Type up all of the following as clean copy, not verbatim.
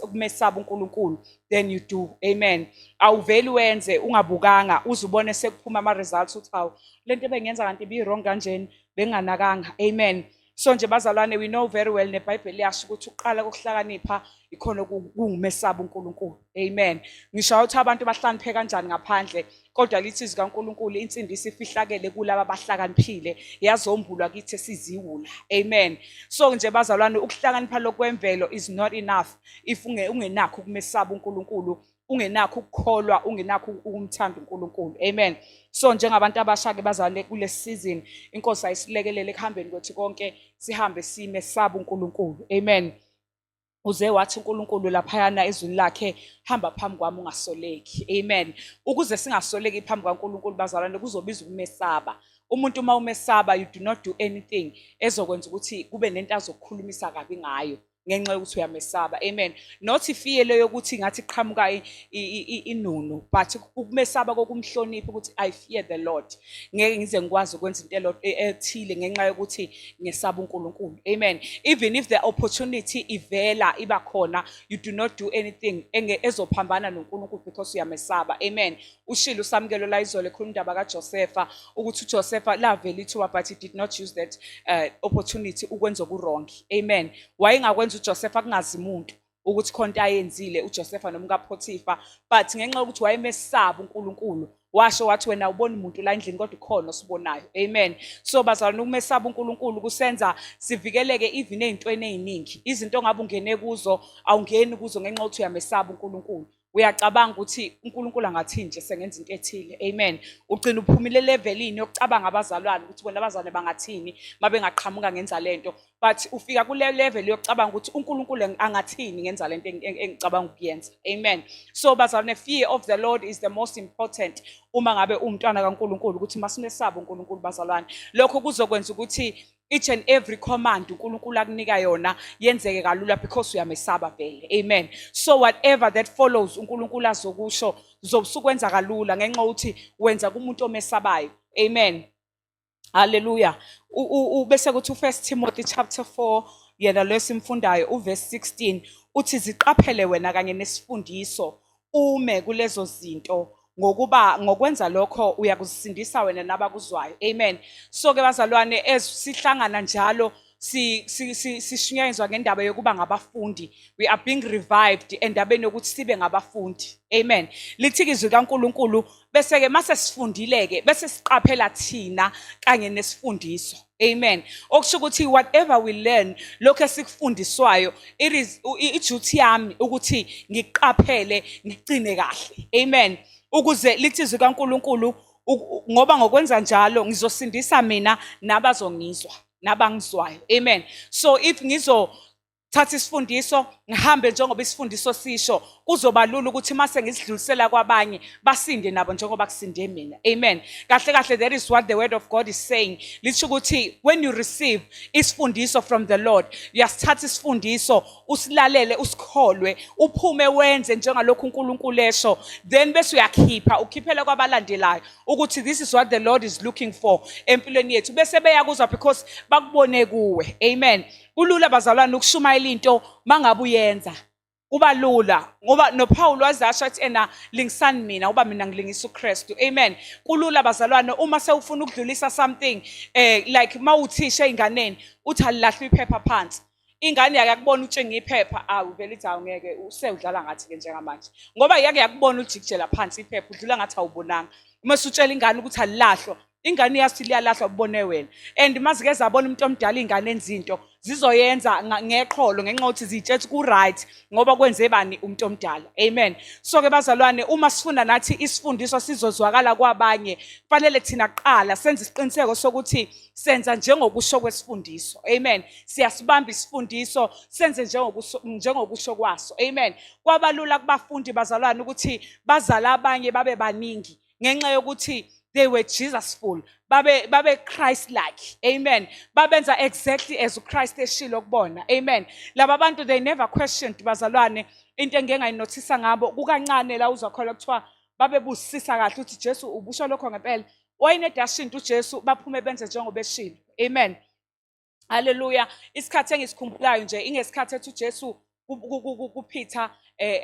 Ukumesaba uNkulunkulu, then you do. Amen. Awuveli wenze ungabukanga, uze ubone sekuphuma ama-results uthi, "Hawu, lento ebengiyenza kanti ibi-wrong kanjeni, benginganakanga." Amen. So nje bazalwane, we know very well, neBhayibheli liyasho ukuthi ukuqala kokuhlakanipha ikhona kungumesaba uNkulunkulu. Amen. Ngisho ukuthi abantu bahlakaniphe kanjani ngaphandle, kodwa lithi izwi kaNkulunkulu, insindiso ifihlakele kulaba abahlakaniphile, yazombulwa kithi esiziwula. Amen. So nje bazalwane, ukuhlakanipha lokwemvelo is not enough if ungenakho ukumesaba uNkulunkulu, ungenakho ukukholwa, ungenakho ukumthanda uNkulunkulu. Amen. So njengabantu abasha-ke bazalwane, kule season iNkosi ayisilekelele ekuhambeni kwethu konke, sihambe simesaba uNkulunkulu. Amen. Uze wathi uNkulunkulu laphayana ezwini lakhe, "Hamba phambi kwami ungasoleki." Amen. Ukuze singasoleki phambi kaNkulunkulu bazalwane, kuzobiza ukumesaba umuntu. Uma umesaba, you do not do anything ezokwenza ukuthi kube nento azokukhulumisa kabi ngayo ngenxa yokuthi uyamesaba. Amen. Not i-fear leyo yokuthi ngathi qhamuka inunu, but ukumesaba kokumhlonipha, ukuthi I fear the Lord, ngeke ngize ngikwazi ukwenza into ethile ngenxa yokuthi ngesaba uNkulunkulu. Amen. Even if the opportunity ivela iba khona, you do not do anything ezophambana noNkulunkulu because uyamesaba. Amen. Ushilo uSamukelo la izolo ekhuluma indaba kaJosepha, ukuthi uJosepha lavela ithuba, but he did not use that opportunity ukwenza oku-wrong. Amen. Wayengakwenza uJosepha kungazi umuntu ukuthi khona into ayenzile uJosepha nomkaPotifa, but ngenxa yokuthi wayemesaba uNkulunkulu, washo wathi, "Wena awuboni umuntu la endlini, kodwa ukhona osibonayo." Amen. So bazalwane, ukumesaba uNkulunkulu kusenza sivikeleke even ey'ntweni ey'ningi. Izinto ongabe ungene kuzo, awungeni kuzo ngenxa yokuthi uyamesaba uNkulunkulu. Uyacabanga ukuthi uNkulunkulu angathini nje sengenza into ethile. Amen. Ugcina uphumile levelini yokucabanga abazalwane, ukuthi bona abazalwane bangathini uma bengaqhamuka ngenza lento, but ufika kule level yokucabanga ukuthi uNkulunkulu angathini ngenza lento engicabanga ukuyenza. Amen. So bazalwane, fear of the Lord is the most important uma ngabe uwumntwana kaNkulunkulu, ukuthi masimesaba uNkulunkulu bazalwane. Lokho kuzokwenza ukuthi each and every command uNkulunkulu akunika yona yenzeke kalula because uyamesaba vele. Amen. So whatever that follows uNkulunkulu azokusho, uzobusukwenza kalula ngenxa yokuthi wenza kumuntu omesabayo. Amen. Hallelujah. Bese kuthi uFirst Timothy chapter 4, yena lo esimfundayo, uverse 16 uthi, "Ziqaphele wena kanye nesifundiso, ume kulezo zinto, ngokuba ngokwenza lokho uyakuzisindisa wena nabakuzwayo." Amen. So ke bazalwane, as sihlangana njalo sishunyayezwa ngendaba yokuba ngabafundi, we are being revived endabeni yokuthi sibe ngabafundi. Amen. Lithi izwi kaNkulunkulu, bese ke mase sifundile ke, bese siqaphela thina kanye nesifundiso. Amen. Okusho ukuthi whatever we learn, lokho esikufundiswayo, it is i-duty yami ukuthi ngiqaphele, ngigcine kahle. Amen. Ukuze lithi izwi kaNkulunkulu, ngoba ngokwenza njalo ngizosindisa mina nabazongizwa, nabangizwayo. Amen. So if ngizo thatha isifundiso, ngihambe njengoba isifundiso sisho, kuzoba lula ukuthi mase ngisidlulisela kwabanye, basinde nabo njengoba kusinde mina. Amen. Kahle kahle, that is what the word of God is saying. Lisho ukuthi when you receive isifundiso from the Lord, uyasithatha isifundiso, usilalele, usikholwe, uphume wenze njengalokhu uNkulunkulu esho, then bese uyakhipha, ukhiphela kwabalandelayo ukuthi this is what the Lord is looking for empilweni yethu, bese beyakuzwa because bakubone kuwe. Amen. Kulula bazalwane ukushumayela into mangabe uyenza. Kuba lula ngoba noPaul wazasho athi ena, "Lingisani mina uba mina ngilingisa uKristu." Amen. Kulula bazalwane uma sewufuna ukudlulisa something, like mawuthisha einganeni, uthi alilahlwe iphepha phansi. Ingane yake yakubona utshenga iphepha, awu, vele ithi, "Awu, ngeke, usewudlala ngathi ke njengamanje," ngoba yake yakubona ujikijela phansi iphepha, udlula ngathi awubonanga. Uma usutshela ingane ukuthi alilahlwa, ingane iyazi ukuthi liyalahlwa, ubone wena. And mazike zabona umuntu omdala ingane enza into, zizoyenza ngeqholo ngenxa yokuthi ziyitshela ukuthi ku-right ngoba kwenze bani? Umuntu omdala. Amen. So ke bazalwane, uma sifuna nathi isifundiso sizozwakala kwabanye, fanele thina kuqala senze isiqiniseko sokuthi senza njengokusho kwesifundiso. Amen. Siyasibamba isifundiso, senze njengokusho kwaso. Amen. Kwabalula kubafundi bazalwane ukuthi bazala abanye babe baningi ngenxa yokuthi they were Jesusful, babe Christ like. Amen. Babenza exactly as uChrist eshilo kubona. Amen. Laba bantu, they never questioned bazalwane. Into engike ngayinothisa ngabo, kukancane la uzwa khona kuthiwa babebusisa kahle ukuthi, "Jesu, ubusho lokho ngempela?" Wayenedasho into uJesu, baphume benze njengoba eshilo. Amen. Haleluya. Isikhathi engisikhumbulayo nje ingesikhathi ethi uJesu kuPeter,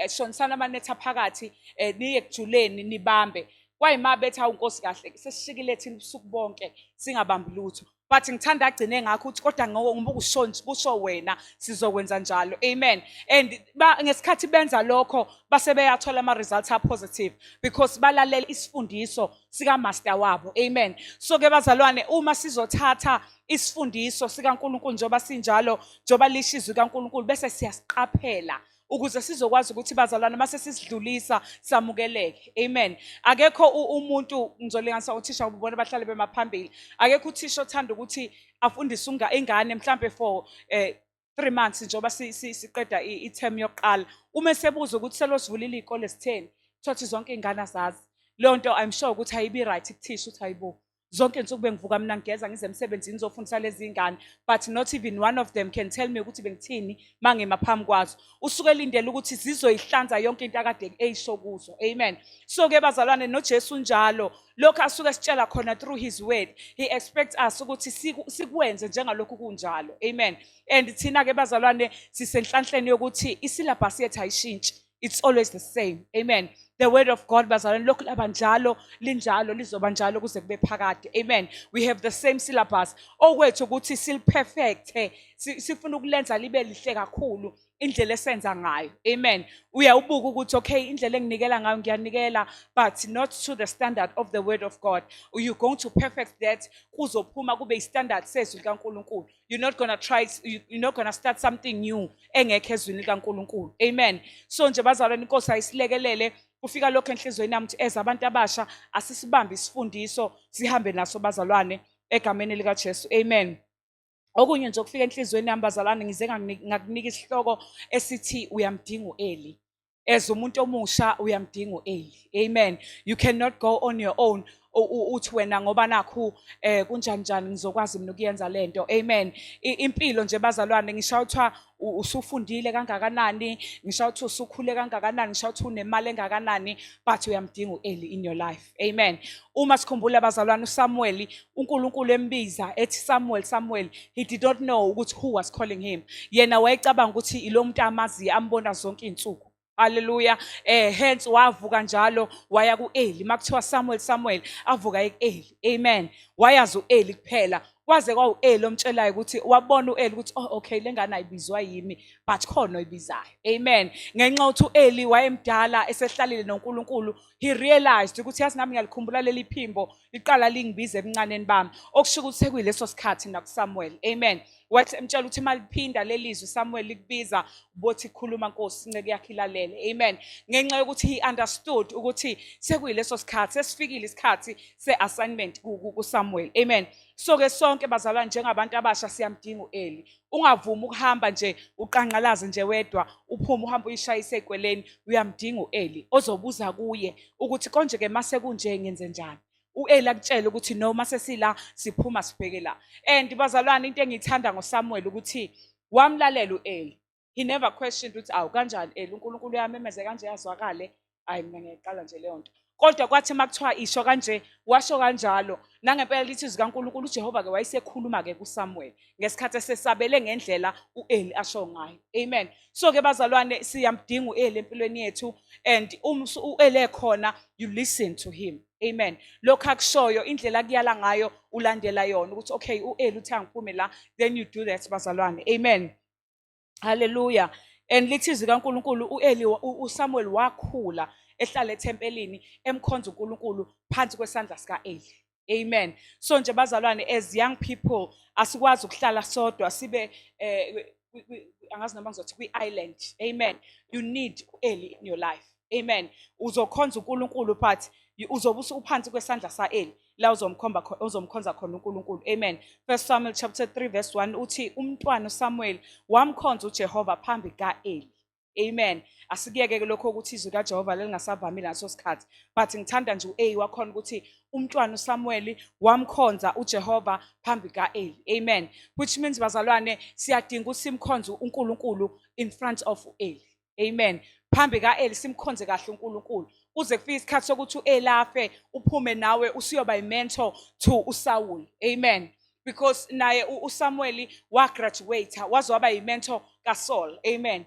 shonisana amanetha phakathi, niye kujuleni nibambe. Kwayima bethi, "Awu Nkosi, kahle sesishikile thina ubusuku bonke singabambi lutho." But ngithanda agcine ngakho ukuthi, "Kodwa ngoba kusho kusho wena, sizokwenza njalo." Amen. And ngesikhathi benza lokho, base beyathola ama-results a-positive because balalela isifundiso sika-master wabo. Amen. So ke bazalwane, uma sizothatha isifundiso sikaNkulunkulu njengoba sinjalo, njengoba lisho izwi kaNkulunkulu, bese siyasiqaphela ukuze sizokwazi ukuthi, bazalwane, mase sisidlulisa samukeleke. Amen. Akekho umuntu, ngizolinganisa uthisha, ubona bahlale bemaphambili, akekho uthisha othanda ukuthi afundise ingane mhlambe for 3 months, njengoba siqeda i-term yokuqala, uma esebuza ukuthi selosivulile iy'kole sitheni, thothi zonke iy'ngane azazi leyo nto. I'm sure ukuthi ayibi right kuthisha ukuthi, "Hayibo, zonke insuku bengivuka mina, ngigeza, ngize emsebenzini, ngizofundisa lezi ngane, but not even one of them can tell me ukuthi bengithini uma ngima phambi kwazo." Usuke elindele ukuthi zizoyihlanza yonke into akade eyisho kuzo. Amen. So-ke bazalwane, noJesu njalo, lokhu asuke sitshela khona through his word, he expects us ukuthi sikwenze njengalokhu kunjalo. Amen. And thina-ke bazalwane, sisenhlanhleni yokuthi i-syllabus yethu ayishintshi. It's always the same. Amen. The word of God, bazalwane, lokhu laba njalo, linjalo, lizoba njalo kuze kube phakade. Amen. We have the same syllabus. Okwethu ukuthi siliperfecte, sifuna ukulenza libe lihle kakhulu indlela esenza ngayo. Amen. Uyawubuka ukuthi, okay, indlela enginikela ngayo, ngiyanikela, but not to the standard of the word of God. You're going to perfect that, kuzophuma kube i-standard sezwi likaNkulunkulu. You're not gonna try, you're not gonna start something new engekho ezwini likaNkulunkulu. Amen. So nje bazalwane, inkosi ayisilekelele. Kufika lokho enhliziyweni yami ukuthi as abantu abasha asisibambe isifundiso, sihambe naso bazalwane, egameni likaJesu. Amen. Okunye nje okufika enhliziyweni yami bazalwane, ngize ngakunika isihloko esithi uyamdinga u-Eli. As umuntu omusha uyamdinga u-Eli. Amen. You cannot go on your own. Uthi wena ngoba nakhu kunjani njani, ngizokwazi mina ukuyenza lento. Amen. Impilo nje bazalwane, ngisho kuthiwa usufundile kangakanani, ngisho kuthiwa usukhule kangakanani, ngisho kuthiwa unemali engakanani, but uyamdinga u-Eli in your life. Amen. Uma sikhumbula bazalwane, uSamuel, uNkulunkulu embiza ethi, "Samuel, Samuel," he did not know ukuthi who was calling him. Yena wayecabanga ukuthi ilo muntu amaziyo, ambona zonke izinsuku. Hallelujah. Hence wavuka njalo waya kuEli. Makuthiwa, "Samuel, Samuel," avuka kuEli. Amen. Wayazi uEli kuphela. Kwaze kwawu-Eli omtshelayo ukuthi wabona uEli ukuthi, oh okay, lengane ayibizwa yimi, but khona oyibizayo. Amen. Ngenxa yokuthi uEli wayemdala, esehlalile noNkulunkulu, he realized ukuthi, yazi, nami ngiyalikhumbula leli phimbo liqala lingibiza ebuncaneni bami. Okusho ukuthi sekuyileso sikhathi nakuSamuel. Amen. Wathi emtshela ukuthi maliphinda leli zwi, Samuel, likubiza, bothi, "Khuluma Nkosi, inceke yakhe ilalele." Amen. Ngenxa yokuthi he understood ukuthi sekuyileso sikhathi, sesifikile isikhathi se-assignment kuSamuel. Amen. So ke sonke bazalwane, njengabantu abasha, siyamdinga uEli. Ungavumi ukuhamba nje uqanqalaze nje wedwa, uphume uhambe uyishayise ekweleni. Uyamdinga uEli ozobuza kuye ukuthi, konje ke mase kunje ngenze njani? U-Eli akutshele ukuthi no, mase sila siphuma sibheke la. And bazalwane, into engiyithanda ngoSamuel ukuthi wamlalela u-Eli. He never questioned ukuthi, "Awu, kanjani Eli, uNkulunkulu uyamemeze kanje yazwakale? Hayi, mina ngiyayiqala nje leyo nto." Kodwa kwathi uma kuthiwa isho kanje, washo kanjalo. Nangempela lithi izwi kaNkulunkulu, uJehova-ke wayesekhuluma-ke kuSamuel ngesikhathi esesabele ngendlela u-Eli asho ngayo. Amen. So-ke bazalwane, siyamdinga u-Eli empilweni yethu, and uma u-Eli ekhona, you listen to him. Amen. Lokhu akushoyo, indlela akuyala ngayo, ulandela yona ukuthi, okay, u-Eli uthi angiphume la, then you do that bazalwane. Amen. Hallelujah. And lithi izwi kaNkulunkulu, uEli, uSamuel wakhula ehlala ethempelini, emkhonza uNkulunkulu phansi kwesandla sikaEli. Amen. So nje bazalwane, as young people asikwazi ukuhlala sodwa sibe angazi noma ngizothi kwi-island. Amen. You need uEli in your life. Amen. Uzokhonza uNkulunkulu, but uzobe uphansi kwesandla saEli la uzomkhomba uzomkhonza khona uNkulunkulu. Amen. First Samuel chapter 3 verse 1 uthi umntwana uSamuel wamkhonza uJehova phambi kaEli. Amen. Asikuyeke ke lokho ukuthi izwi kaJehova lelingasavamile ngaso sikhathi. But ngithanda nje uA wakhona ukuthi umntwana uSamuel wamkhonza uJehova phambi kaEli. Amen. Which means bazalwane, siyadinga ukuthi simkhonze uNkulunkulu in front of uEli. Amen. Phambi kaEli simkhonze kahle uNkulunkulu. Kuze kufike isikhathi sokuthi uEli afe, uphume nawe usuyoba i-mentor to uSaul. Amen. Because naye uSamuel wagraduate waze waba yi-mentor kaSaul. Amen.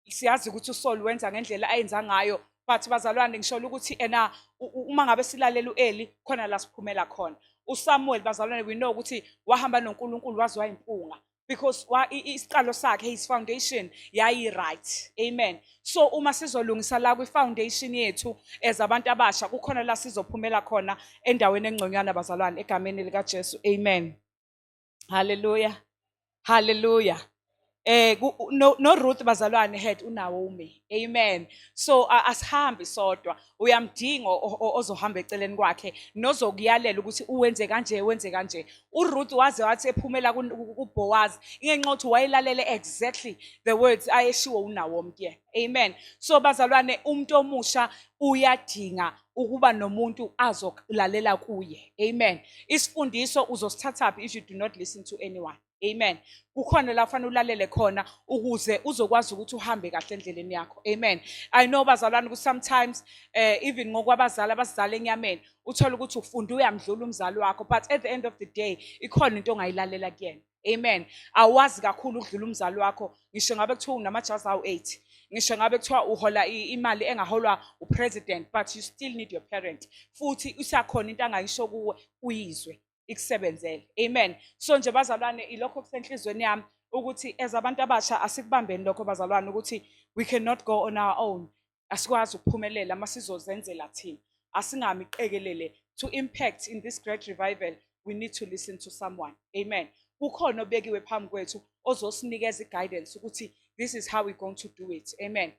Siyazi ukuthi uSaul wenza ngendlela ayenza ngayo, but bazalwane, ngisho ukuthi ena uma ngabe silalela uEli, khona la siphumela khona. USamuel, bazalwane, we know ukuthi wahamba noNkulunkulu waze wayimpunga because isiqalo sakhe, his foundation yayi-right. Amen. So uma sizolungisa la kwi-foundation yethu as abantu abasha, kukhona la sizophumela khona endaweni engconywana, bazalwane, egameni likaJesu. Amen. Hallelujah, hallelujah. No Ruth, bazalwane, had uNaomi. Amen. So asihambi sodwa. Uyamdinga ozohamba eceleni kwakhe nozokuyalela ukuthi uwenze kanje, wenze kanje. URuth waze wathi ephumela kuBoaz ingenxa yokuthi wayelalele exactly the words ayeshiwo uNaomi kuyena. Amen. So bazalwane, umuntu omusha uyadinga ukuba nomuntu azolalela kuye. Amen. Isifundiso uzosithathaphi if you do not listen to anyone? Amen. Kukhona la fanele ulalele khona ukuze uzokwazi ukuthi uhambe kahle endleleni yakho. Amen. I know, bazalwane, ukuthi sometimes even ngokwabazali abasizala enyameni, uthola ukuthi ufunda uyamdlula umzali wakho, but at the end of the day ikhona into ongayilalela kuyena. Amen. Awazi kakhulu ukudlula umzali wakho, ngisho ngabe kuthiwa unamajazi awu-8, ngisho ngabe kuthiwa uhola imali engaholwa upresident, but you still need your parent. Futhi usakhona into angayisho kuwe uyizwe ikusebenzele. Amen. So nje bazalwane, ilokho kusenhlizweni yami ukuthi as abantu abasha asikubambeni lokho, bazalwane, ukuthi we cannot go on our own. Asikwazi ukuphumelela uma sizozenzela thina. Asingami qekelele. To impact in this great revival, we need to listen to someone. Amen. Kukhona obekiwe phambi kwethu ozosinikeza i-guidance ukuthi this is how we're going to do it. Amen.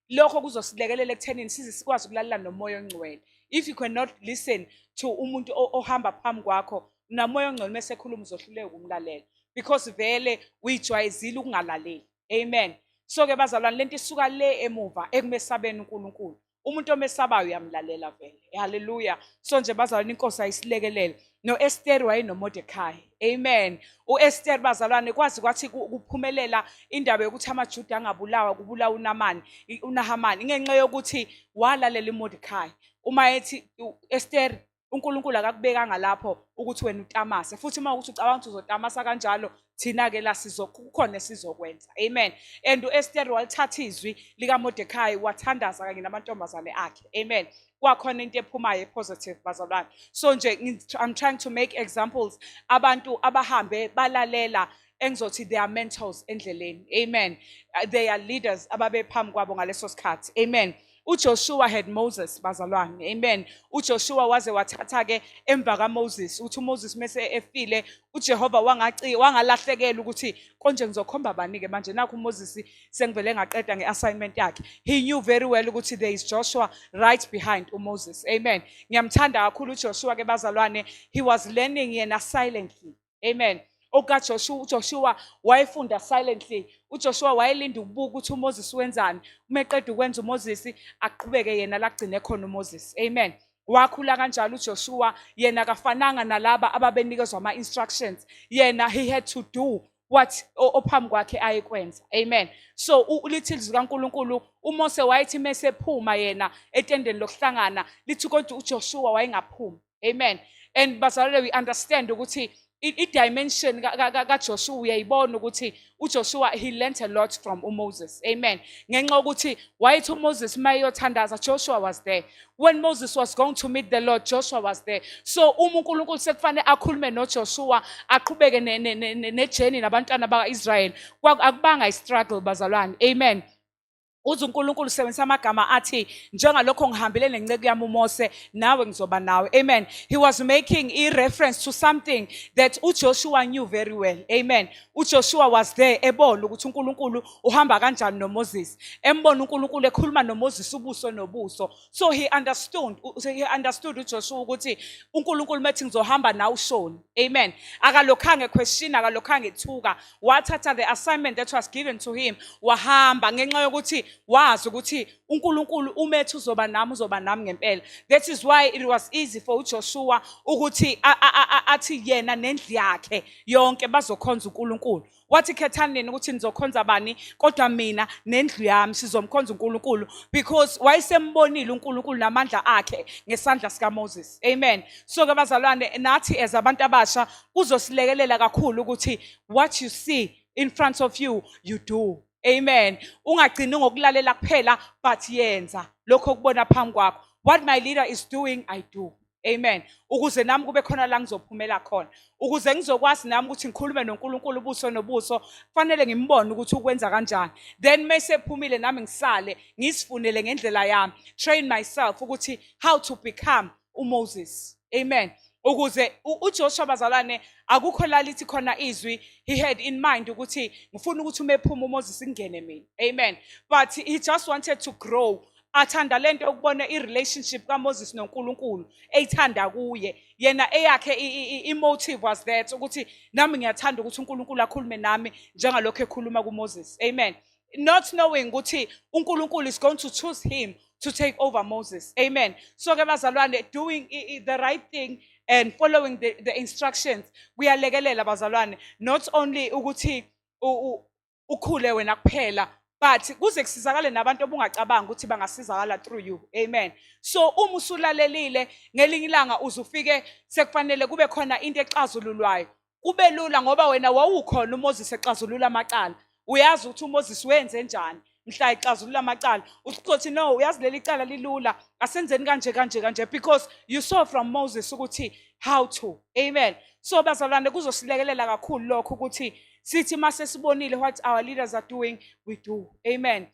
Lokho kuzosilekelela ekuthenini size sikwazi ukulalela noMoya oNgcwele. If you cannot listen to umuntu ohamba phambi kwakho, naMoya oNgcwele mese ekhuluma uzohluleka ukumlalela because vele uyijwayezile ukungalaleli. Amen. So ke bazalwane, lento isuka le emuva ekumesabeni uNkulunkulu. Umuntu omesabayo uyamlalela vele. Haleluya. So nje bazalwane, inkosi ayisilekelele. No-Esther wayenoMordecai. Amen. U-Esther, bazalwane, kwazi kwathi kuphumelela indaba yokuthi amaJuda angabulawa, kubulawa uNamani, uNahamani, ngenxa yokuthi walalela uMordecai uma ethi, "Esther, uNkulunkulu akakubekanga lapho ukuthi wena utamase, futhi uma ukuthi ucabanga ukuthi uzotamasa kanjalo, thina-ke la kukhona esizokwenza." Amen. And u-Esther walithatha izwi likaMordecai, wathandaza kanye namantombazane akhe. Amen. Kwakhona into ephumayo e-positive, bazalwane. So nje I'm trying to make examples, abantu abahambe balalela engizothi they are mentors endleleni. Amen. They are leaders ababephambi kwabo ngaleso sikhathi. Amen. UJoshua had Moses, bazalwane. Amen. UJoshua waze wathatha ke emva kaMoses, uthi uMoses mese efile, uJehova wangaci wangalahlekela ukuthi konje ngizokhomba bani ke manje, nakho uMoses sengivele ngaqeda ngeassignment yakhe. He knew very well ukuthi there is Joshua right behind uMoses. Amen. Ngiyamthanda kakhulu uJoshua ke, bazalwane. He was learning yena silently. Amen. OkaJoshua, uJoshua wayefunda silently. UJoshua wayelinda ukubuka ukuthi uMoses wenzani. Uma eqeda ukwenza uMoses, aqhubeke yena lagcine khona uMoses. Amen. Wakhula kanjalo uJoshua. Yena akafananga nalaba ababenikezwa ama-instructions. Yena, he had to do what ophambi kwakhe ayekwenza. Amen. So lithi ilizwi kaNkulunkulu, uMose wayethi mese ephuma yena etendeni lokuhlangana, lithi kodwa uJoshua wayengaphumi. Amen. And bazalwane, we understand ukuthi i-dimension kaJoshua, uyayibona ukuthi uJoshua, he learnt a lot from uMoses. Amen. Ngenxa yokuthi wayethi uMoses mayeyothandaza, Joshua was there. When Moses was going to meet the Lord, Joshua was there. So uma uNkulunkulu sekufanele akhulume noJoshua, aqhubeke nejourney nabantwana baka-Israel, akubanga i-struggle, bazalwane. Amen. Uze uNkulunkulu usebenzisa amagama athi, "Njengalokho ngihambile nenceku yami uMose, nawe ngizoba nawe." Amen. He was making a reference to something that uJoshua knew very well. Amen. UJoshua was there ebona ukuthi uNkulunkulu uhamba kanjani noMoses, embona uNkulunkulu ekhuluma noMoses ubuso nobuso. So he understood uJoshua ukuthi uNkulunkulu methi ngizohamba nawe ushoni. Amen. Akalokhanga question, akalokhanga ethuka. Wathatha the assignment that was given to him, wahamba, ngenxa yokuthi wazi ukuthi uNkulunkulu umethi uzoba nami, uzoba nami ngempela. That is why it was easy for uJoshua ukuthi athi yena nendlu yakhe yonke bazokhonza uNkulunkulu. Wathi, "Khethani nina ukuthi nizokhonza bani, kodwa mina nendlu yami sizomkhonza uNkulunkulu," because wayesembonile uNkulunkulu namandla akhe ngesandla sikaMoses. Amen. So ke bazalwane, nathi as abantu abasha kuzosilekelela kakhulu ukuthi what you see in front of you, you do. Amen. Ungagcini ngokulalela kuphela, but yenza lokho okubona phambi kwakho. What my leader is doing, I do. Amen. Ukuze nami kube khona la ngizophumela khona. Ukuze ngizokwazi nami ukuthi ngikhulume noNkulunkulu ubuso nobuso, kufanele ngimbone ukuthi ukwenza kanjani. Then mase ephumile, nami ngisale ngisifunele ngendlela yami. Train myself ukuthi how to become uMoses. Amen. Ukuze uJoshua, bazalwane, akukho la lithi khona izwi he had in mind ukuthi ngifuna ukuthi uma ephuma uMoses ingene mina. Amen. But he just wanted to grow, athanda lento yokubona i-relationship kaMoses noNkulunkulu, eyithanda kuye yena. Eyakhe i-motive was that ukuthi nami ngiyathanda ukuthi uNkulunkulu akhulume nami njengalokho ekhuluma kuMoses. Amen. Not knowing ukuthi uNkulunkulu is going to choose him to take over Moses. Amen. So ke bazalwane, doing the right thing and following the instructions kuyalekelela, bazalwane, not only ukuthi ukhule wena kuphela, but kuze kusizakale nabantu obungacabanga ukuthi bangasizakala through you. Amen. So uma usulalelile, ngelinye ilanga uzufike sekufanele kube khona into exazululwayo, kube lula ngoba wena wawukhona uMoses exazulula amacala. Uyazi ukuthi uMoses wenze njani mhla exazulula amacala. Uzothi, "No, uyazi leli cala lilula, asenzeni kanje kanje kanje," because you saw from Moses ukuthi how to. Amen. So bazalwane, kuzosilekelela kakhulu lokho ukuthi sithi mase sibonile what our leaders are doing, we do. Amen.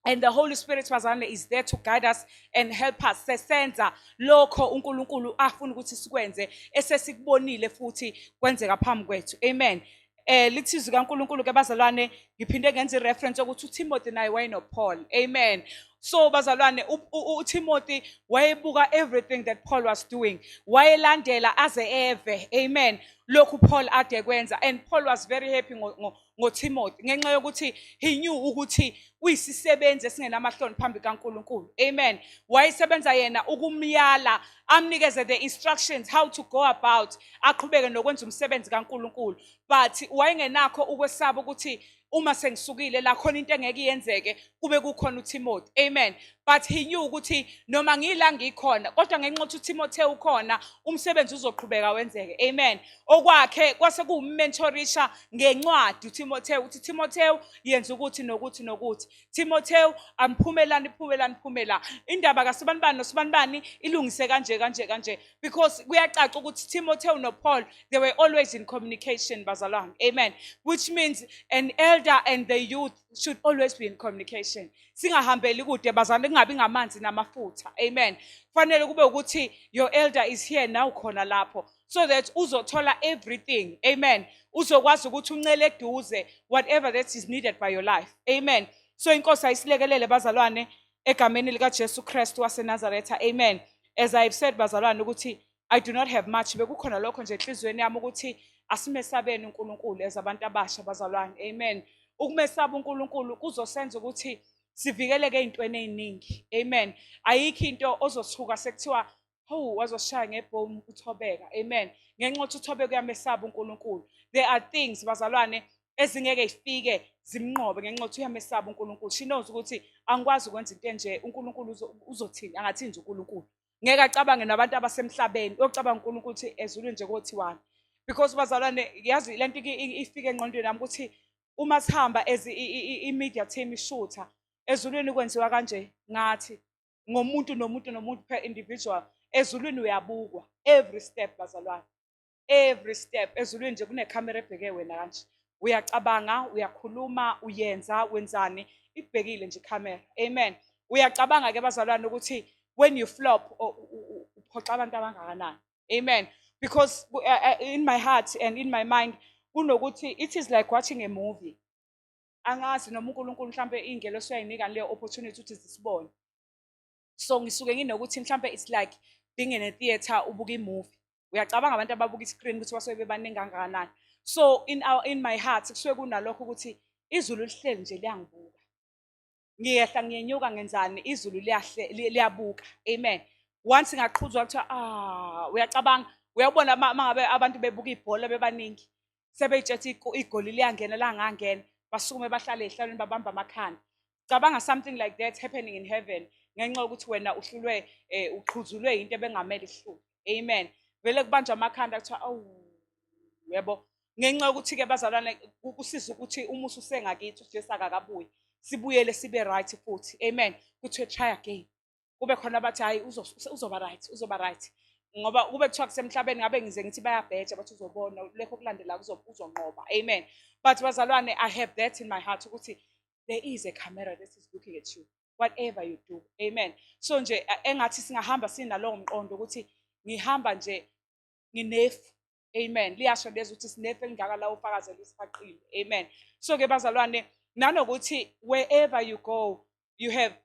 And the Holy Spirit, bazalwane, is there to guide us and help us sesenza lokho uNkulunkulu afuna ukuthi sikwenze, esesikubonile futhi kwenzeka phambi kwethu. Amen. Lithi izwi kaNkulunkulu ke bazalwane, ngiphinde ngenze ireference ukuthi uTimothy naye wayenoPaul. Amen. So bazalwane, uTimothy wayebuka everything that Paul was doing, wayelandela aze eve. Amen. Lokhu Paul ade kwenza, and Paul was very happy ngoTimothy ngenxa yokuthi he knew ukuthi uyisisebenzi esingenamahloni phambi kaNkulunkulu. Amen. Wayesebenza yena ukumyala, amnikeze the instructions how to go about, aqhubeke nokwenza umsebenzi kaNkulunkulu, but wayengenakho ukwesaba ukuthi uma sengisukile la khona into engeke iyenzeke kube kukhona uTimothy. Amen. But he knew ukuthi noma ngila ngikhona, kodwa ngenxa yokuthi uTimothy ukhona, umsebenzi uzoqhubeka wenzeke. Amen. Okwakhe kwase kuwummentorisha ngencwadi uTimothy, uthi, "Timothy, yenza ukuthi nokuthi nokuthi. Timothy, amphumelani, phumelani, phumela indaba kasibanibani nosibanibani, ilungise kanje kanje kanje," because kuyacaca ukuthi Timothy noPaul, they were always in communication, bazalwane. Amen. Which means an elder and the youth should always be in communication. Singahambeli kude bazalwane, kungabi ngamanzi namafutha. Amen. Kufanele kube ukuthi your elder is here now, khona lapho, so that uzothola everything. Amen. Uzokwazi ukuthi uncele eduze whatever that is needed by your life. Amen. So inkosi ayisilekelele bazalwane, egameni likaJesu Kristu waseNazaretha. Amen. As I have said, bazalwane, ukuthi I do not have much, bekukhona lokho nje enhliziyweni yami ukuthi asimesabeni uNkulunkulu as abantu abasha, bazalwane. Amen. Ukumesaba uNkulunkulu kuzosenza ukuthi sivikeleke ey'ntweni ey'ningi. Amen. Ayikho into ozothuka sekuthiwa, "Hawu, wazoshaya ngebhomu uThobeka." Amen. Ngenxa yokuthi uThobeka uyamesaba uNkulunkulu, there are things, bazalwane, ezingeke ifike zimnqobe ngenxa yokuthi uyamesaba uNkulunkulu. She knows ukuthi angikwazi ukwenza into enje, uNkulunkulu uzothini, angathini nje uNkulunkulu. Ngeke acabange nabantu abasemhlabeni, uyocabanga uNkulunkulu ukuthi ezulwini nje kothiwani. Because bazalwane, yazi lento ifike engqondweni yami ukuthi uma sihamba as i-media team ishutha, ezulwini kwenziwa kanje ngathi ngomuntu nomuntu nomuntu per individual. Ezulwini uyabukwa every step, bazalwane, every step. Ezulwini nje kunekhamera ebheke wena kanje. Uyacabanga, uyakhuluma, uyenza, wenzani, ikubhekile nje ikhamera. Amen. Uyacabanga ke bazalwane ukuthi when you flop, uphoxa abantu abangakanani. Amen. Because in my heart and in my mind kunokuthi it is like watching a movie. Angazi noma uNkulunkulu mhlambe iy'ngelosi uyayinika leyo opportunity ukuthi zisibone. So ngisuke nginokuthi mhlambe it's like being in a theatre, ubuka i-movie. Uyacabanga abantu ababuka i-screen ukuthi basuke bebaningi kangakanani. So in my heart kusuke kunalokho ukuthi izulu lihleli nje liyangibuka. Ngiyehla, ngiyenyuka, ngenzani, izulu liyabuka. Amen. Once ngaqhuzwa kuthiwa, ah, uyacabanga, uyabona uma ngabe abantu bebuka ibhola bebaningi, sebey'tshela igoli liyangena, langangena, basukume bahlale ey'hlalweni, babambe amakhanda. Cabanga something like that happening in heaven ngenxa yokuthi wena uhlulwe, uqhuzulwe into ebengamele ihlule. Amen. Vele kubanjwa amakhanda, kuthiwa, "Awu, yebo." Ngenxa yokuthi-ke bazalwane, kusiza ukuthi uma ususengakithi uJesu akakabuyi, sibuyele sibe right futhi. Amen. Kuthiwe try again. Kube khona abathi hhayi, uzoba right, uzoba right. Ngoba kube kuthiwa kusemhlabeni, ngabe ngize ngithi bayabheja, bathi uzobona lokho okulandelayo, uzonqoba. Amen. But bazalwane, I have that in my heart ukuthi there is a camera that is looking at you, whatever you do. Amen. So nje engathi singahamba sinalowo mqondo ukuthi ngihamba nje nginefu. Amen. Liyasho lezi ukuthi sinefu elingaka la ufakazi elisihaqile. Amen. So ke bazalwane, nanokuthi wherever you go, you have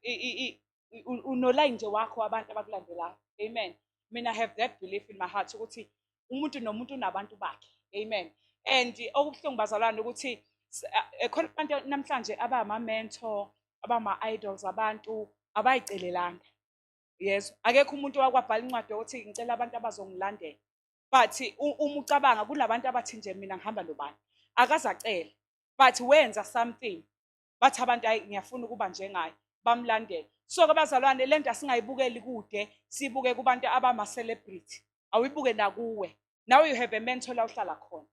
unolayini nje wakho abantu abakulandelayo. Amen. Mina, I have that belief in my heart ukuthi umuntu nomuntu unabantu bakhe. Amen. And okubuhlungu bazalwane ukuthi khona abantu namhlanje abama-mentor, abama-idols, abantu abayicelelanga. Yes, akekho umuntu owakwabhala incwadi yokuthi ngicela abantu abazongilandela. But uma ucabanga, kunabantu abathi nje mina ngihamba nobani, akazacela, but wenza something, bathi abantu, "Hayi, ngiyafuna ukuba njengaye," bamlandela. So ke bazalwane, le nto asingayibukeli kude, sibuke kubantu abama-celebrity. Awuyibuke nakuwe. Now you have a mentor la uhlala khona.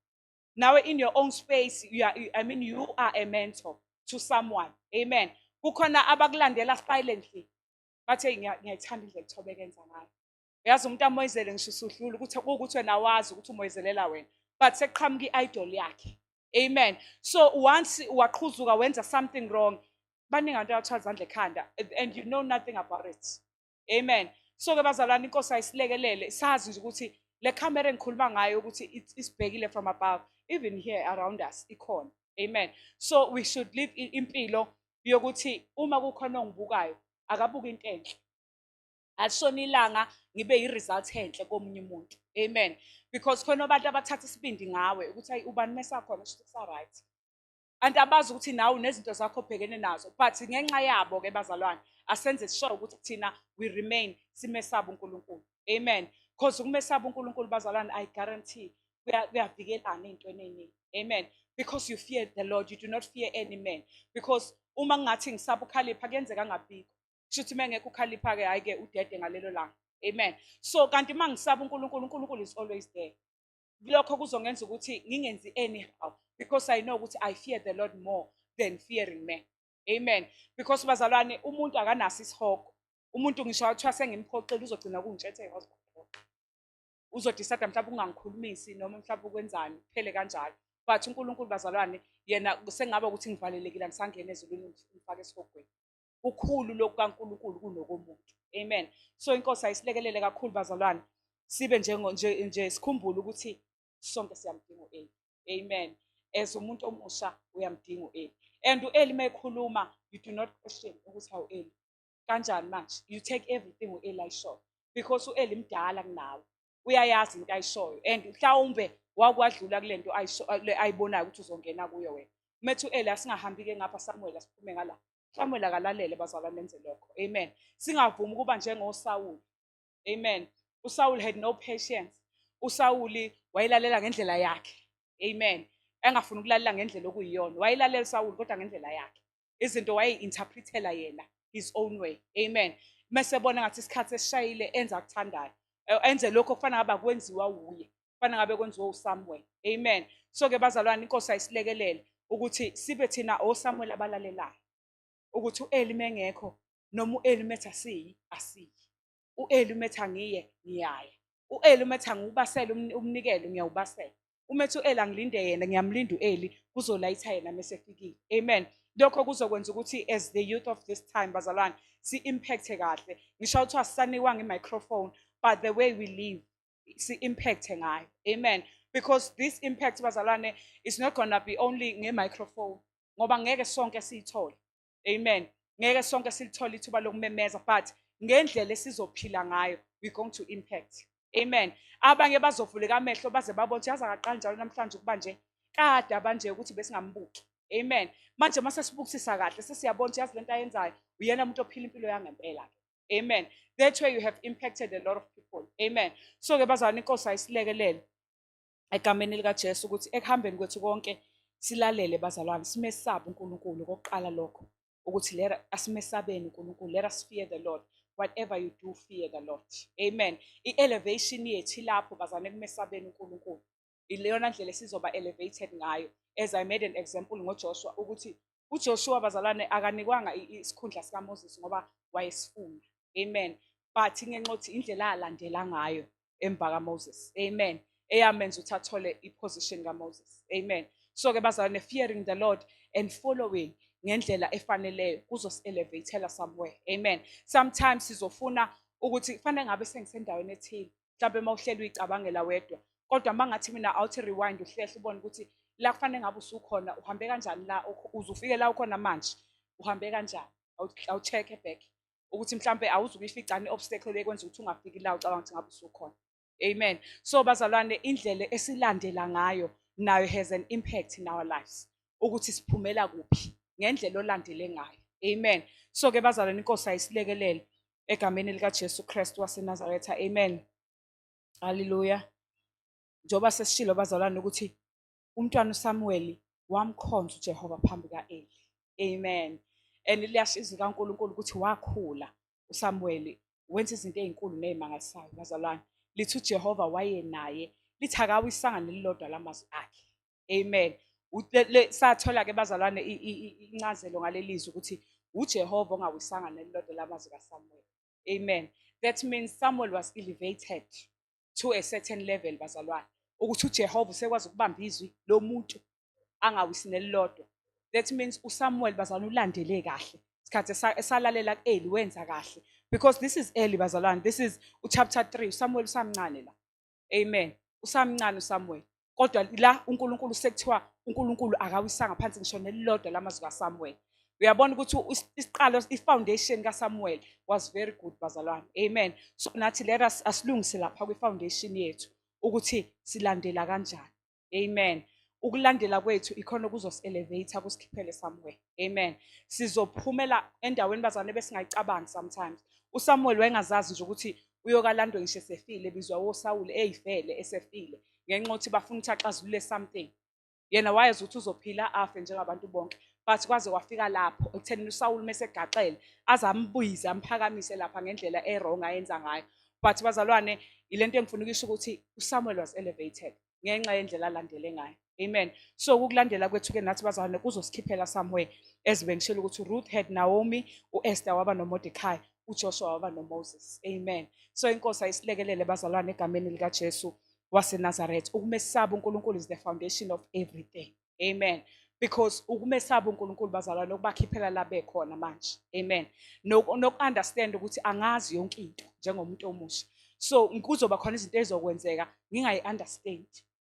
Nawe in your own space, you are, I mean, you are a mentor to someone. Amen. Kukhona abakulandela silently, bathi, "Hey, ngiyayithanda indlela uThobeka enza ngayo." Uyazi, umuntu amoyizele ngisho usudlula, ukuthi kuwukuthi wena wazi ukuthi umoyizelela wena, but sekuqhamuka i-idol yakhe. Amen. So once waqhuzuka, wenza something wrong, baningi abantu abathwala izandla ekhanda and you know nothing about it. Amen. So ke bazalwane, inkosi ayisilekelele, sazi nje ukuthi le camera engikhuluma ngayo ukuthi isibhekile from above, even here around us ikhona. Amen. So we should live impilo yokuthi uma kukhona ongibukayo, akabuke into enhle. Alishona ilanga ngibe i-result enhle komunye umuntu. Amen. Because khona abantu abathatha isibindi ngawe ukuthi, "Hayi, ubani mesakhona, shuthi kusa-right." Anti abazi ukuthi nawe unezinto zakho obhekene nazo, but ngenxa yabo-ke bazalwane, asenze sure ukuthi thina we remain simesaba uNkulunkulu. Amen. Because ukumesaba uNkulunkulu bazalwane, I guarantee kuyavikelana ey'ntweni ey'ningi. Amen. Because you fear the Lord, you do not fear any man. Because uma ngingathi ngisaba uKhalipha, kuyenzeka angabikho. Kusho ukuthi uma engekho uKhalipha-ke, hhayi-ke, udede ngalelo langa. Amen. So kanti uma ngisaba uNkulunkulu, uNkulunkulu is always there. Lokho kuzongenza ukuthi ngingenzi anyhow, because I know ukuthi I fear the Lord more than fearing man. Amen. Because bazalwane, umuntu akanaso isihogo. Umuntu ngisho kuthiwa sengimphoxile, uzogcina kungitshethe wazi, uzodecide mhlawumbe ungangikhulumisi noma mhlawumbe ukwenzani, kuphele kanjalo. But uNkulunkulu bazalwane, yena sengaba ukuthi ngivalelekile, angisangena ezulwini, ngifake esihogweni. Kukhulu lokhu kaNkulunkulu kunokomuntu. Amen. So inkosi ayisilekelele kakhulu bazalwane, sibe njengo nje sikhumbule ukuthi sonke siyamdinga u-Eli. Amen. As umuntu omusha, uyamdinga u-Eli. And u-Eli uma ekhuluma, you do not question ukuthi, "Hawu Eli, kanjani manje?" You take everything u-Eli ayishoyo, because u-Eli mdala kunawe, uyayazi into ayishoyo, and mhlawumbe wakwadlula kule nto le ayibonayo ukuthi uzongena kuyo wena. Methi u-Eli, "Asingahambi-ke ngapha Samuel, asiphume ngala." Samuel akalalele bazalwane, enze lokho. Amen. Singavumi ukuba njengoSawuli. Amen. USawuli had no patience. USawuli wayelalela ngendlela yakhe. Amen. Engafuni ukulalela ngendlela okuyiyona. Wayelalela uSawuli, kodwa ngendlela yakhe. Izinto wayeyi-interpretela yena his own way. Amen. Mese bona ngathi isikhathi esishayile, enza akuthandayo. Enze lokho okufana ngabe akwenziwa wuye. Kufanele ngabe kwenziwa uSamuel. Amen. So ke bazalwane, inkosi ayisilekelele ukuthi sibe thina oSamuel abalalelayo. Ukuthi uEli mengekho, noma uEli methi asiyi, asiyi. U-Eli umethi angiye, ngiyaya. U-Eli umethi angiwubasele umnikelo, ngiyawubasela. Umethi u-Eli angilinde yena, ngiyamlinda u-Eli, kuzolayitha yena mesefikile. Amen. Lokho kuzokwenza ukuthi as the youth of this time bazalwane, si-impacte kahle. Ngisho kuthiwa sisanikwanga i-microphone, but the way we live, si-impacte ngayo. Amen. Because this impact bazalwane is not gonna be only nge-microphone, ngoba ngeke sonke siyithole. Amen. Ngeke sonke silithole ithuba lokumemeza, but ngendlela esizophila ngayo, we going to impact. Amen. Abanye bazovuleka amehlo baze babone ukuthi yazi akaqali njalo namhlanje ukuba nje, kade abanje ukuthi besingambuki. Amen. Manje mase sibukisisa kahle, sesiyabona ukuthi yazi lento ayenzayo, uyena umuntu ophila impilo yangempela ke. Amen. That way you have impacted a lot of people. Amen. So ke bazalwane, inkosi ayisilekelele egameni likaJesu ukuthi ekuhambeni kwethu konke silalele bazalwane, simesabe uNkulunkulu kokuqala lokho, ukuthi lera asimesabeni uNkulunkulu. Let us fear the Lord. Whatever you do, fear the Lord. Amen. I-elevation yethu ilapho bazalwane, ekumesabeni uNkulunkulu. Ileyona ndlela esizoba elevated ngayo. As I made an example ngoJoshua ukuthi uJoshua, bazalwane, akanikwanga isikhundla sikaMoses ngoba wayesifuna. Amen. But ngenxa yokuthi indlela alandela ngayo emva kaMoses. Amen. Eyamenza ukuthi athole iposition kaMoses. Amen. So ke bazalwane, fearing the Lord and following ngendlela efaneleyo kuzosi-elevatela somewhere. Amen. Sometimes sizofuna ukuthi kufanele ngabe sengisendaweni ethile. Mhlawumbe uma uhleli uyicabangela wedwa. Kodwa uma ngathi mina awuthi rewind, uhlehle ubone ukuthi la kufanele ngabe usukhona uhambe kanjani, la uze ufike la ukhona manje uhambe kanjani. Awu-check back ukuthi mhlambe awuzukuyifica i-obstacle ekwenza ukuthi ungafiki la ucabanga ukuthi ngabe usukhona. Amen. So bazalwane, indlela esilandela ngayo nayo has an impact in our lives, ukuthi siphumela kuphi ngendlela olandele ngayo. Amen. So ke bazalwane, inkosi ayisilekelele egameni likaJesu Kristu waseNazaretha. Amen. Haleluya. Njengoba sesishilo bazalwane ukuthi umntwana uSamuel wamkhonza uJehova phambi kaEli. Amen. And liyasho izwi kaNkulunkulu ukuthi wakhula uSamuel, wenza izinto ezinkulu nezimangalisayo bazalwane. Lithi uJehova wayenaye, lithi akawisanga nelilodwa lamazwi akhe. Amen. Sathola ke bazalwane incazelo ngalelizwi ukuthi uJehova ongawisanga nelilodwa lamazwi kaSamuel. Amen. That means Samuel was elevated to a certain level bazalwane, ukuthi uJehova usekwazi ukubamba izwi lomuntu angawisi nelilodwa. That means uSamuel bazalwane ulandele kahle isikhathi esalalela ku-Eli, wenza kahle, because this is early bazalwane, this is uchapter 3, uSamuel usamncane la. Amen. Usamncane uSamuel, kodwa la uNkulunkulu sekuthiwa uNkulunkulu akawisanga phansi ngisho nelilodwa lamazwi kaSamuel. Uyabona ukuthi isiqalo, i-foundation kaSamuel was very good bazalwane. Amen. So nathi let us asilungise lapha kwi-foundation yethu ukuthi silandela kanjani. Amen. Ukulandela kwethu ikhona kuzosi-elevate, kusikhiphele somewhere. Amen. Sizophumela endaweni bazalwane besingayicabangi sometimes. USamuel wayengazazi nje ukuthi uyokalandwe ngisho esefile, ebizwa woSawuli eyifele esefile, ngenxa yokuthi bafuna ukuthi axazulule something. Yena wayezi ukuthi uzophila afe njengabantu bonke, but kwaze kwafika lapho ekuthenini uSawuli mesegaxele aze ambuyize amphakamise lapha ngendlela e-wrong ayenza ngayo. But bazalwane, ilento engifuna ukusho ukuthi uSamuel was elevated ngenxa yendlela alandele ngayo. Amen. So ukulandela kwethu ke nathi bazalwane kuzosikhiphela somewhere, as bengishilo ukuthi Ruth had Naomi, uEsther waba noMordecai, uJoshua waba noMoses. Amen. So inkosi ayisilekelele bazalwane egameni likaJesu waseNazaretha. Ukumesaba uNkulunkulu is the foundation of everything. Amen. Because ukumesaba uNkulunkulu bazalwane okubakhiphela la bekhona manje. Amen. Noku-understand ukuthi angazi yonke into njengomuntu omusha. So kuzoba khona izinto ezizokwenzeka ngingayi-understand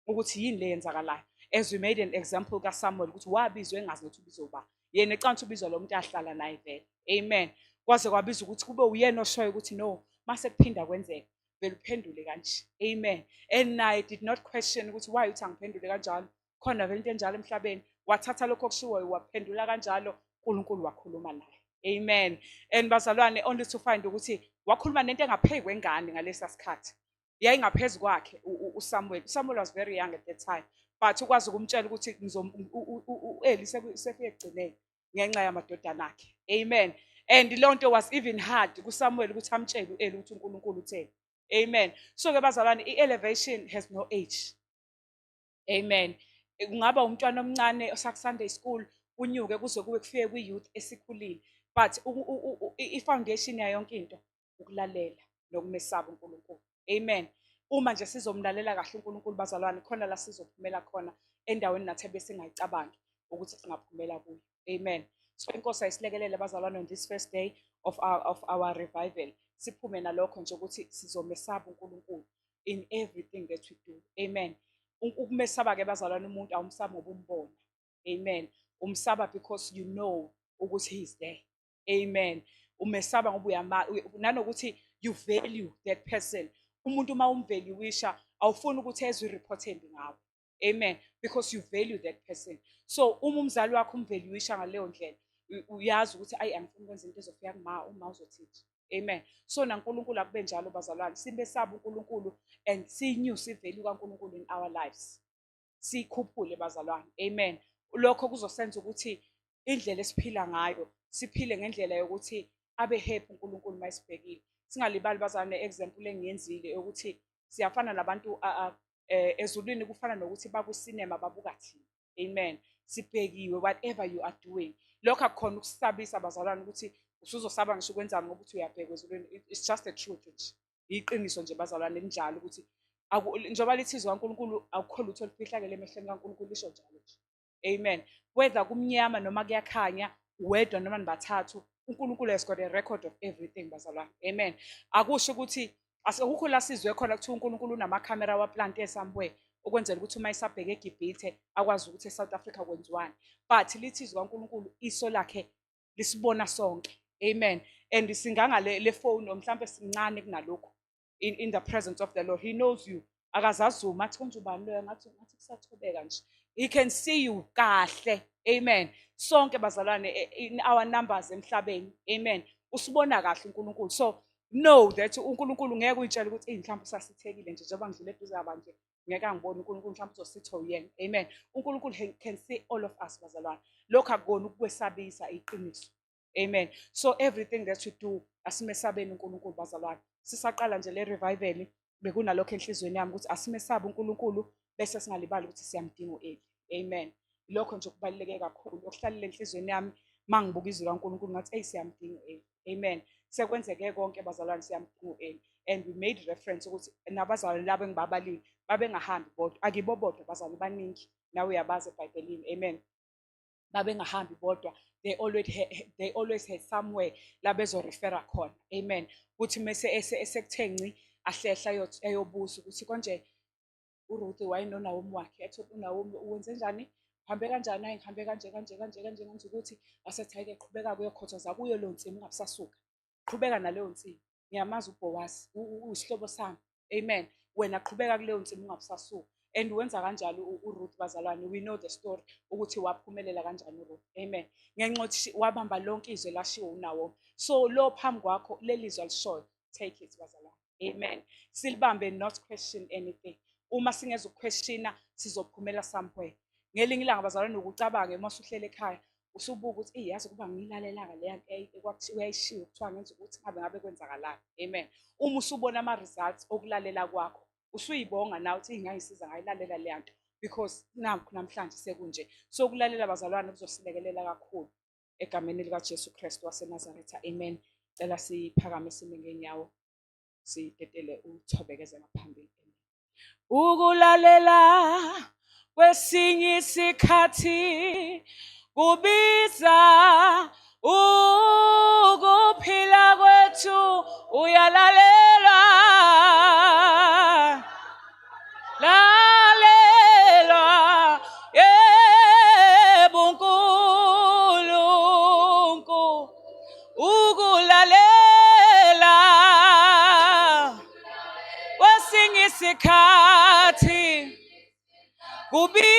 ukuthi yini le yenzakalayo. As we made an example kaSamuel ukuthi wabizwa engazi nokuthi ubizwa uba. Yena ecabanga ukuthi ubizwa lo muntu ahlala naye vele. Amen. Kwaze kwabiza ukuthi kube uyena oshoyo ukuthi no, mase kuphinda kwenzeka vele uphendule kanje. Amen. And naye did not question ukuthi why uthi angiphendule kanjalo. Khona vele into enjalo emhlabeni. Wathatha lokho okushiwoyo waphendula kanjalo, uNkulunkulu wakhuluma naye. Amen. And bazalwane, only to find ukuthi wakhuluma nento engaphezu kwengane ngalesa sikhathi. Yayingaphezu kwakhe uSamuel. USamuel was very young at that time. But ukwazi ukumtshela ukuthi uEli sefike ekugcineni ngenxa yamadodana akhe. Amen. And leyo nto was even hard kuSamuel ukuthi amtshele uEli ukuthi uNkulunkulu utheni. Amen. So ke bazalwane, i-elevation has no age. Amen. Kungaba umntwana omncane osaku Sunday school unyuke kuze kube kufike kwi-youth esikhulile. But i-foundation yayo yonke into ukulalela nokumesaba uNkulunkulu. Amen. Uma nje sizomlalela kahle uNkulunkulu bazalwane, khona la sizophumela khona endaweni nathi ebesingayicabangi ukuthi singaphumela kuyo. Amen. So inkosi ayisilekelele bazalwane on this first day of our revival. Siphume nalokho nje ukuthi sizomesaba uNkulunkulu in everything that we do. Amen. Ukumesaba ke bazalwane, umuntu awumsabi ngoba umbona. Amen. Umsaba because you know ukuthi he is there. Amen. Umesaba ngoba uyama nanokuthi you value that person. Umuntu uma umvaluisha awufuni ukuthi ezwe ireport embi ngawe. Amen. Because you value that person. So uma umzali wakho umvaluisha ngaleyo ndlela, uyazi ukuthi ayi, angifuni ukwenza into ezofika kuma uma uzothi. Amen. So naNkulunkulu akube njalo bazalwane, simesaba uNkulunkulu and sinyuse ivalue kaNkulunkulu in our lives. Siyikhuphule bazalwane. Amen. Lokho kuzosenza ukuthi indlela esiphila ngayo siphile ngendlela yokuthi abe happy uNkulunkulu mayisibhekile. Singalibali bazalwane example engiyenzile yokuthi siyafana nabantu Ezulwini kufana nokuthi bakwisinema babuka thina. Amen. Sibhekiwe whatever you are doing. Lokho akukhona ukusabisa, bazalwane, ukuthi usuzosaba ngisho ukwenzani ngoba uthi uyabhekwa ezulwini. It's just the truth nje. Iqiniso nje, bazalwane, linjalo ukuthi njengoba lithi izwi kaNkulunkulu, akukho lutho olufihlakele emehlweni kaNkulunkulu, lisho njalo nje. Amen. Whether kumnyama noma kuyakhanya, wedwa noma nibathathu, uNkulunkulu has got a record of everything, bazalwane. Amen. Akusho ukuthi asikukho la sizwe khona kuthiwa uNkulunkulu unamakhamera waplante somewhere ukwenzela ukuthi uma esabheka eGibhithe akwazi ukuthi eSouth Africa kwenziwani. But lithi izwi kaNkulunkulu, iso lakhe lisibona sonke. Amen. And singanga le phone or mhlambe sincane kunalokhu in the presence of the Lord. He knows you. Akazazuma athi konje ubani loyo, ngathi kusathobeka nje. He can see you kahle. Amen. Sonke, bazalwane, in our numbers emhlabeni. Amen. Usibona kahle uNkulunkulu. So know that uNkulunkulu ngeke uyitshele ukuthi eyi, mhlawumbe usasithekile nje njengoba ngidlule eduze kwabanje, ngeke angibone uNkulunkulu, mhlawumbe uzositha uyena. Amen. UNkulunkulu can see all of us, bazalwane. Lokhu akukona ukukwesabisa, iqiniso. Amen. So everything that you do, asimesabeni uNkulunkulu, bazalwane. Sisaqala nje le revival, bekunalokho enhliziyweni yami ukuthi asimesabe uNkulunkulu bese singalibali ukuthi siyamdinga u-Eli. Amen. Lokho nje kubaluleke kakhulu. Okuhlalele enhliziyweni yami mangibuka izwi kaNkulunkulu, ngathi hey, siyamdinga u-Eli. Amen. Sekwenzeke konke, bazalwane, siyamdinga u-Eli. And we made reference ukuthi nabazalwane labo engibabalile babengahambi bodwa. Akibo bodwa, bazalwane, baningi. Nawe uyabazi eBhayibhelini. Amen. Babengahambi bodwa, they always had somewhere la bezorefera khona. Amen. Kuthi mese esekuthe ngci, ahlehla ayobuza ukuthi konje uRuth wayenoNawomi wakhe, athi uNawomi uwenze njani, uhambe kanjani? Hayi, ngihambe kanje kanje kanje kanje, ngenza ukuthi. Asethi hhayi-ke, qhubeka kuyokhothoza kuyo leyo nsimu, ungabusasuka, qhubeka naleyo nsimu, ngiyamazi uBhowazi, uyisihlobo sami. Amen. Wena qhubeka kuleyo nsimu, ungabusasuka. And wenza kanjalo uRuth, bazalwane. We know the story ukuthi waphumelela kanjani uRuth. Amen. Ngenxa yokuthi wabamba lonke izwi elashiwo uNawomi. So lo phambi kwakho leli zwi alishoyo, take it, bazalwane. Amen. Silibambe, not question anything. Uma singeza ukuquestiona, sizophumela somewhere ngelinye ilanga, bazalwane. Ukucabange uma usuhlele ekhaya, usubuka ukuthi eyi, yazi ukuba ngiyilalelanga leya nto ekwakuthiwa yayishiwo, kuthiwa ngenza ukuthi ngabe kwenzakalani. Amen. Uma usubona ama-results okulalela kwakho, usuyibonga nawe uthi ngayisiza ngayilalela leya nto, because nakhu namhlanje sekunje. So ukulalela, bazalwane, kuzosilekelela kakhulu egameni likaJesu Kristu waseNazaretha. Amen. Cela siphakame, sime ngeenyawo, sidedele uthobekeze ngaphambili. Ukulalela kwesinye isikhathi kubiza ukuphila kwethu. Uyalalela, lalelwa, yebo, uNkulunkulu. Ukulalela kwesinye isikhathi kubiza